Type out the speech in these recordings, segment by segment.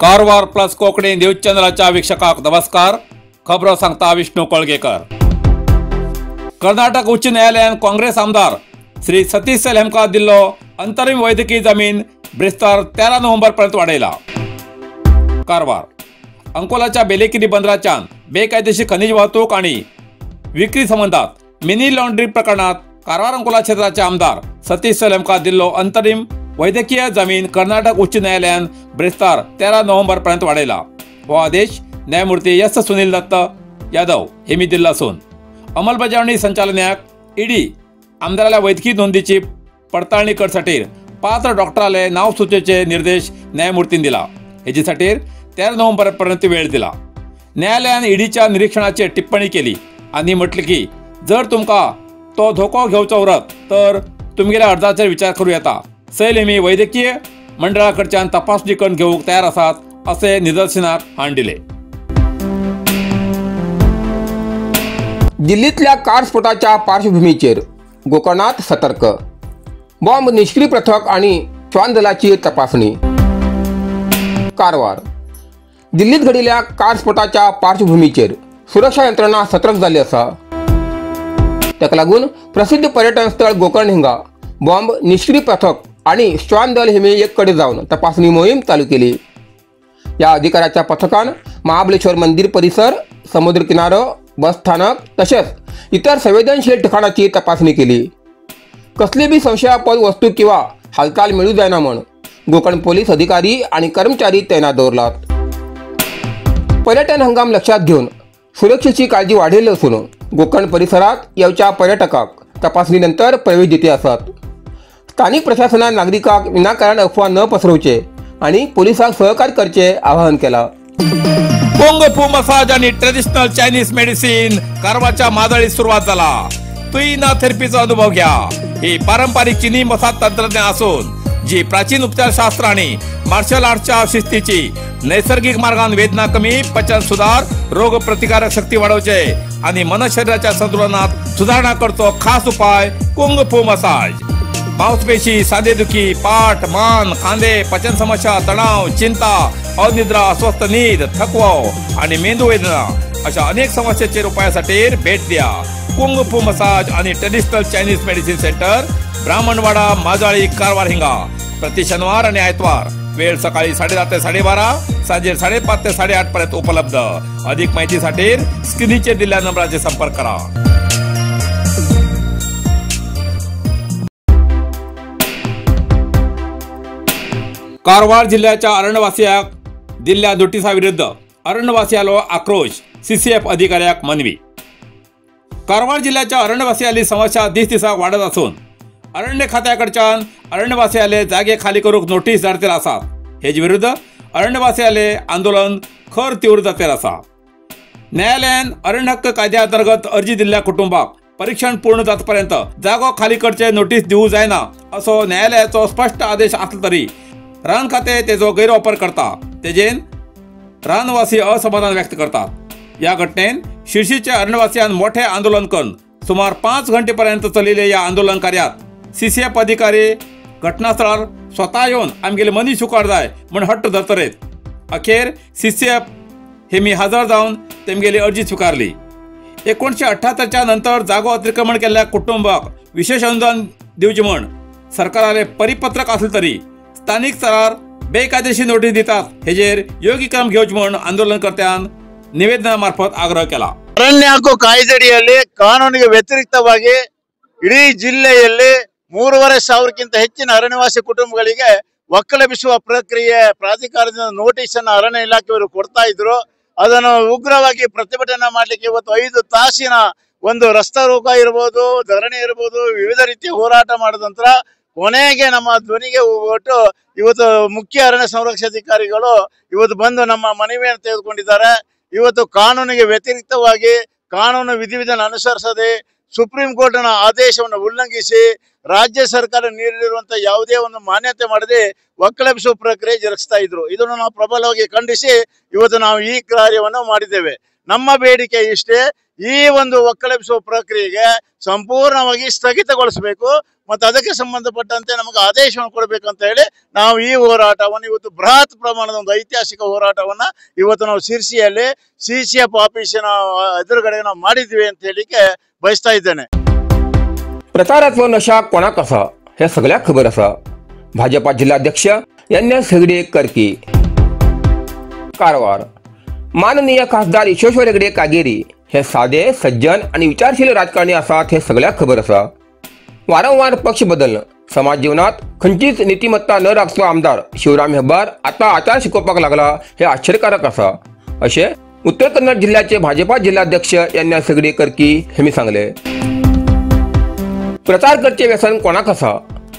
Karwar plus Konkani news चॅनलाच्या वीक्षकांक नमस्कार. खबरो सांगता विष्णू कोळगेकर. कर्नाटक उच्च न्यायालयान काँग्रेस आमदार श्री सतीश सैल हेमकां दिल्लो अंतरीम वैद्यकीय जमीन ब्रेस्तार 13 नोव्हेंबर पर्यंत वाडयला. कारवार अंकोलाच्या बेलेकिरी बंदराच्यान बेकायदेशीर खनिज वाहतूक आणि विक्री संबंधात मिनी लॉन्ड्री प्रकरणात कारवार अंकोला क्षेत्राचे आमदार सतीश सैल हेमकां दिल्लो अंतरीम वैद्यकीय जमीन कर्नाटक उच्च न्यायालयान ब्रेस्तार 13 नोव्हेंबर पर्यंत वाडयला. हो आदेश न्यायमूर्ती एस सुनील दत्त यादव हेमी दिल्लो आसून अंमलबजावणी संचालनालयाक ईडी आमदाराल्या वैद्यकीय नोंदीची पडताळणी करसाठी पात्र डॉक्टराले नाव सुचोवचे निर्देश न्यायमूर्तीन दिला. हेजेसाठी 13 नोव्हेंबर पर्यंत वेळ दिला. न्यायालयान ईडीच्या निरीक्षणाचेर टिप्पणी केली आनी म्हटलें की जर तुमकां तो धोको घेवचो उरत तर तुमगेल्या अर्जाचेर विचार करूं येता. सैल हेमी वैद्यकीय मंडळाकडच्यान तपासणी करून घेवंक तयार आसात असे निदर्शनाक हाडून दिले. दिल्लीतल्या कार स्फोटाच्या पार्श्वभूमीचेर गोकर्णात सतर्क, बॉम्ब निष्क्रिय पथक आणि श्वान दलाची तपासणी. कारवार दिल्लीत घडिल्ल्या कार स्फोटाच्या पार्श्वभूमीचेर सुरक्षा यंत्रणा सतर्क जाल्ली आसा. ताका लागून प्रसिद्ध पर्यटन स्थळ गोकर्ण हिंगा बॉम्ब निष्क्रिय पथक आणि श्वान दल हेमी एक कडेन जावन तपासणी मोहीम चालू केली. या अधिकाऱ्याच्या पथकान महाबळेश्वर मंदिर परिसर, समुद्र किनारो, बस स्थानक तसेच इतर संवेदनशील ठिकाणाची तपासणी केली. कसली बी संशयास्पद वस्तू किंवा हालचाल मेळू जायना म्हण गोकर्ण पोलीस अधिकारी आणि कर्मचारी तैनात दवरलात. पर्यटन हंगाम लक्षात घेऊन सुरक्षेची काळजी वाढयली असून गोकर्ण परिसरात येवच्या पर्यटकांक तपासणीनंतर प्रवेश दिते आसात. स्थानिक प्रशासनान नागरिकांक विनाकारण अफवा न पसरवचे आणि पोलिसांक सहकार्य करचे आवाहन केला. कुंग फू मसाज आणि ट्रेडिशनल चायनीज मेडिसिन कारवारच्या मादळीत सुरुवात झाला. तुईना थेरपीचा अनुभव घ्या. ही पारंपरिक चिनी मसाज तंत्रज्ञान असून जी प्राचीन उपचारशास्त्र आणि मार्शल आर्टच्या शिस्तीची नैसर्गिक मार्गान वेदना कमी, पचन सुधार, रोग प्रतिकारक शक्ती वाढवचे आणि मन शरीराच्या संतुलनात सुधारणा करतो खास उपाय कुंग फू मसाज. मांसपेशी, सांधेदुखी, पाठ, मान, खांदे, पचन समस्या, तणाव, चिंता, अनिद्रा, अस्वस्थ नीद, थकवा आणि मेंदू वेदना अशा अनेक समस्यांचे उपायासाठी भेट द्या कुंग फू मसाज आणि traditional Chinese medicine centre, Brahmanwada, Majali, Karwar हिंगा. प्रति शनिवार आणि आयतवार वेळ सकाळी 10:30 ते 12:30, सांजे 5:30 ते 8:30 पर्यंत उपलब्ध. अधिक माहितीसाठी स्क्रीनचे दिलेल्या नंबराचे संपर्क करा. कारवार जिल्ह्याच्या अरण्यवासियाक दिल्ल्या नोटिसा विरुद्ध अरण्यवासियालो आक्रोश, सीसीएफ अधिकाऱ्याक मनवी. कारवार जिल्ह्याच्या अरण्यवासियाली समस्या दीस दिसाक वाडत असून अरण्य खात्याकडच्यान अरण्यवासियाले जागे खाली करूंक नोटीस धाडतील आसात. हेजे विरुद्ध अरण्यवासियाले आंदोलन खर तीव्र जातेल आसा. न्यायालयान अरण्य हक्क कायद्या अंतर्गत अर्जी दिल्ल्या कुटुंबाक परीक्षण पूर्ण जातपर्यंत जागो खाली करचे नोटीस दिवू जायना असो न्यायालयाचो स्पष्ट आदेश आसलो तरी रान खाते तेजो गैरवापर करता. तेजेन रानवासी असमाधान व्यक्त करतात. या घटनेन शिर्शीच्या अरण्यवासियान मोठे आंदोलन करून सुमार 5 घंटेपर्यंत चलिल्ले या आंदोलन कार्यात सीसीएफ अधिकारी घटनास्थळार स्वता येवन आमगेले मनीस सुकार जाय म्हण हट्ट धरतरेत. अखेर सीसीएफ हेमी हजर जावन तेमगेली अर्जी स्विकारली. 1978 नंतर जागो अतिक्रमण केल्ल्या कुटुंबाक विशेष अनुदान दिवचें म्हण सरकाराले परिपत्रक आसलें तरी स्थानिक स्तरार बेकायदेशीर नोटीस दितात हेजेर योग्य क्रम घेवचे म्हण आंदोलनकर्त्यान निवेदना मार्फत आग्रह केला. ಅರಣ್ಯ ಹಕ್ಕು ಕಾಯ್ದೆಯಡಿಯಲ್ಲಿ ಕಾನೂನಿಗೆ ವ್ಯತಿರಿಕ್ತವಾಗಿ ಇಡೀ ಜಿಲ್ಲೆಯಲ್ಲಿ 3,500ಕ್ಕಿಂತ ಹೆಚ್ಚಿನ ಅರಣ್ಯವಾಸಿ ಕುಟುಂಬಗಳಿಗೆ ಒಕ್ಕಲೆಬ್ಬಿಸುವ ಪ್ರಕ್ರಿಯೆ ಪ್ರಾಧಿಕಾರದಿಂದ ನೋಟಿಸ್ ಅನ್ನು ಅರಣ್ಯ ಇಲಾಖೆಯವರು ಕೊಡ್ತಾ ಇದ್ರು. ಅದನ್ನು ಉಗ್ರವಾಗಿ ಪ್ರತಿಭಟನೆ ಮಾಡಲಿಕ್ಕೆ ಇವತ್ತು 5 ತಾಸಿನ ಒಂದು ರಸ್ತಾ ರೋಕ ಇರಬಹುದು, ಧರಣಿ ಇರಬಹುದು, ವಿವಿಧ ರೀತಿಯ ಹೋರಾಟ ಮಾಡಿದ ನಂತರ ಕೊನೆಗೆ ನಮ್ಮ ಧ್ವನಿಗೆ ಒಟ್ಟು ಇವತ್ತು ಮುಖ್ಯ ಅರಣ್ಯ ಸಂರಕ್ಷಾಧಿಕಾರಿಗಳು ಇವತ್ತು ಬಂದು ನಮ್ಮ ಮನವಿಯನ್ನು ತೆಗೆದುಕೊಂಡಿದ್ದಾರೆ. ಇವತ್ತು ಕಾನೂನಿಗೆ ವ್ಯತಿರಿಕ್ತವಾಗಿ ಕಾನೂನು ವಿಧಿವಿಧಾನ ಅನುಸರಿಸದೆ ಸುಪ್ರೀಂ ಕೋರ್ಟ್ನ ಆದೇಶವನ್ನು ಉಲ್ಲಂಘಿಸಿ ರಾಜ್ಯ ಸರ್ಕಾರ ನೀಡಿರುವಂತಹ ಯಾವುದೇ ಒಂದು ಮಾನ್ಯತೆ ಮಾಡದೆ ಒಕ್ಕಲೆಬ್ಬಿಸುವ ಪ್ರಕ್ರಿಯೆ ಜರುಗಿಸ್ತಾ ಇದ್ರು. ಇದನ್ನು ನಾವು ಪ್ರಬಲವಾಗಿ ಖಂಡಿಸಿ ಇವತ್ತು ನಾವು ಈ ಕಾರ್ಯವನ್ನು ಮಾಡಿದ್ದೇವೆ. ನಮ್ಮ ಬೇಡಿಕೆ ಇಷ್ಟೇ, ಈ ಒಂದು ಒಕ್ಕಲೆಬ್ಬಿಸುವ ಪ್ರಕ್ರಿಯೆಗೆ ಸಂಪೂರ್ಣವಾಗಿ ಸ್ಥಗಿತಗೊಳಿಸಬೇಕು ಮತ್ತು ಅದಕ್ಕೆ ಸಂಬಂಧಪಟ್ಟಂತೆ ನಮಗೆ ಆದೇಶವನ್ನು ಕೊಡಬೇಕಂತ ಹೇಳಿ ನಾವು ಈ ಹೋರಾಟವನ್ನು ಇವತ್ತು ಬೃಹತ್ ಪ್ರಮಾಣದ ಒಂದು ಐತಿಹಾಸಿಕ ಹೋರಾಟವನ್ನ ಇವತ್ತು ನಾವು ಸಿರ್ಸಿಯಲ್ಲಿ CCF ಆಫೀಸಿನ ಎದುರುಗಡೆ ನಾವು ಮಾಡಿದ್ವಿ ಅಂತ ಹೇಳಿಕ್ಕೆ ಬಯಸ್ತಾ ಇದ್ದೇನೆ. प्रचाराचो नशा कोणाक आसा हें सगळ्याक खबर आसा. भाजपा जिल्हाध्यक्ष एन.एस. हेगडे करकी. कारवार माननीय खासदार विश्वेश्वर हेगडे कागेरी हे सादे सज्जन आनी विचारशील राजकारणी आसात हें सगळ्याक खबर आसा. वारंवार पक्ष बदल समाज जीवनात खंयचीच नीतिमत्ता न राखचो आमदार शिवराम हेब्बार आतां आचार शिकोवपाक लागला हे आश्चर्यकारक आसा अशें उत्तर कन्नड जिल्ह्याचे भाजपा जिल्हाध्यक्ष एन.एस. हेगडे करकी हेमी सांगले. प्रचार करचे व्यसन कोणाक आसा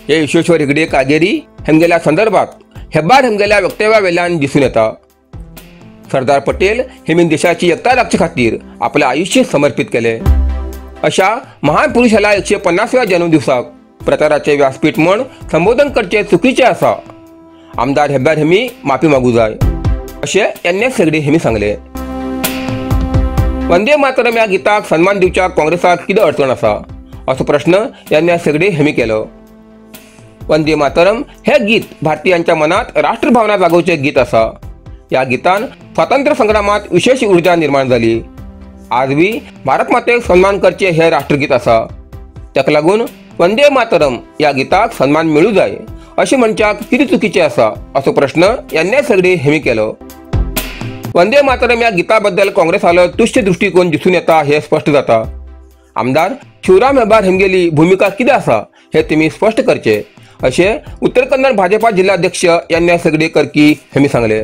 हे विश्वेश्वर हेगडे कागेरी हेमगेल्या संदर्भात हेब्बार हेमगेल्या वक्तव्या वेल्यान दिसून येता. सरदार पटेल हेमी देशाची एकता राखचे खातीर आपले आयुष्य समर्पित केले. अशा महान पुरुषाला 150व्या जन्मदिवसाक प्रचाराचे व्यासपीठ म्हूण संबोधन करचे चुकीचे आसा. आमदार हेब्बार हेमी माफी मागू जाय अशें एन.एस. हेगडे हेमी सांगले. वंदे मातरम ह्या गीताक सन्मान दिवच्याक काँग्रेसाक कितें अडचण आसा असो प्रश्न एन.एस. हेगडे हेमी केलो. वंदे मातरम हे गीत भारतीयांच्या मनात राष्ट्रभावना जागोवचें गीत आसा. ह्या गीतान स्वातंत्र्य संग्रामात विशेष ऊर्जा निर्माण जाली. आजबी भारत मातेक सन्मान करचे हे राष्ट्रगीत आसा. ताका लागून वंदे मातरम ह्या गीताक सन्मान मेळूं जाय अशें म्हणच्याक कितें चुकीचें आसा असो प्रश्न एन.एस. हेगडे हेमी केलो. वंदे मातरम ह्या गीता बद्दल काँग्रेसालो तुच्छ दृष्टिकोन दिसून येता हें स्पश्ट जाता. आमदार शिवराम हेब्बार हेमगेली भूमिका कितें आसा हें तुमी स्पश्ट करचें अशें उत्तर कन्नड भाजपा जिल्हाध्यक्ष एन.एस. हेगडे करकी हेमी सांगले.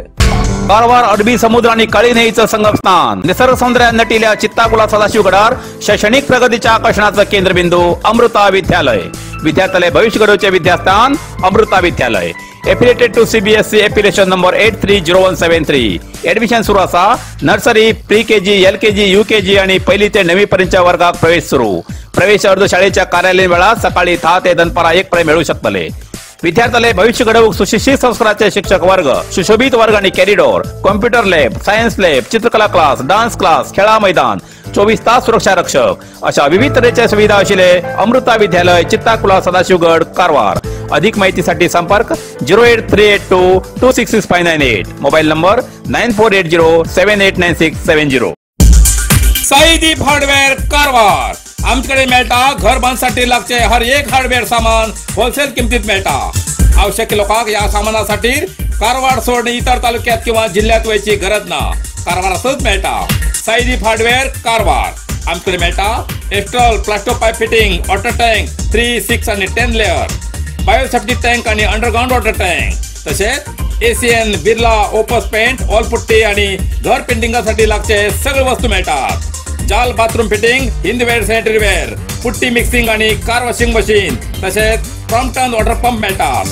कारवार अरबी समुद्र आणि काळी न्हंयेचं संगमस्थान निसर्ग सौंदर्यात नटिल्या चित्ताकुला सदाशिवगडार शैक्षणिक प्रगतीच्या आकर्षणाचं केंद्रबिंदू अमृता विद्यालय. विद्यार्थ्यालय भविष्य घडवचे विद्यास्थान Amrita Vidyalaya. Affiliated to CBSE affiliation number 830173. Admission सुरू असा. Nursery, pre KG, LKG, UKG आणि पहिली ते 9वी पर्यंतच्या वर्गात प्रवेश सुरू. प्रवेश अर्ज शाळेच्या कार्यालयीन वेळात सकाळी 10 ते दनपारा 1 पर्यंत मिळू शकतले. विद्यार्थ्याले भविष्य घडवूक सुशिक्षित संस्काराचे शिक्षक वर्ग, सुशोभित वर्ग आणि corridor, computer lab, science lab, चित्रकला क्लास, डान्स क्लास, खेळा मैदान, 24 तास सुरक्षा रक्षक अशा विविध तऱ्हेच्या सुविधा असलेले अमृता विद्यालय, चित्ताकुला, सदाशिवगड, कारवार. अधिक माहितीसाठी संपर्क 08382 266598, mobile number 9480 789670. Saideep hardware Karwar. आमच्याकडे मेळटा घर बांधसाठी लागचे हर एक हार्डवेअर सामान होलसेल किमतीत मेळटा. आवश्यक लोकांक या सामानासाठी कारवार सोडून इतर तालुक्यात किंवा जिल्ह्यात वयची गरज ना. कारवारातच मेळटा साईदीप हार्डवेअर कारवार. आमच्याकडे मेळटा Astral plasto pipe fitting, water tank 3, 6 आणि 10 लेअर, बायोसेफ्टी टँक आणि अंडरग्राउंड वॉटर टँक, तसेच ACN, Birla, Opus paint, wall putty आणि घर पेंटिंगासाठी लागचे सगळे वस्तू मिळतात. जाल bathroom fitting, Hindware sanitary ware, putty mixing आणि कार वॉशिंग मशीन, तसेच क्रॉम्प्टन वॉटर पंप मिळतात.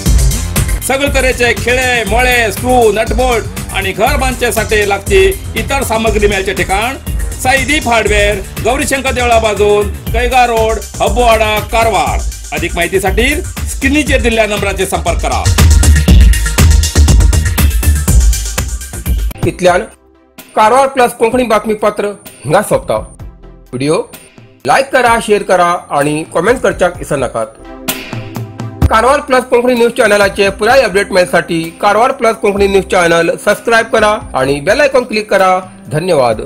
सगळे तऱ्हेचे खिळे, मोळे, स्क्रू, नटबोल्ट आणि घर बांधण्यासाठी लागची इतर सामग्री मिळायचे ठिकाण साईदीप हार्डवेअर, गौरीशंकर देवळा बाजून, कैगा रोड, हब्बुवाडा, कारवार. अधिक माहितीसाठी स्क्रीनचेर दिलेल्या नंबराचे संपर्क करा. इतल्यान कारवार प्लस कोंकणी बातमीपत्र हिंगा सोंपता. व्हिडिओ लायक करा, शेअर करा आणि कॉमेंट करच्याक विसरनाकात. कारवार प्लस कोंकणी न्यूज चॅनलाचे पुराय update मेळसाठी Karwar plus Konkani news channel subscribe करा आणि बेल आयकॉन क्लिक करा. धन्यवाद.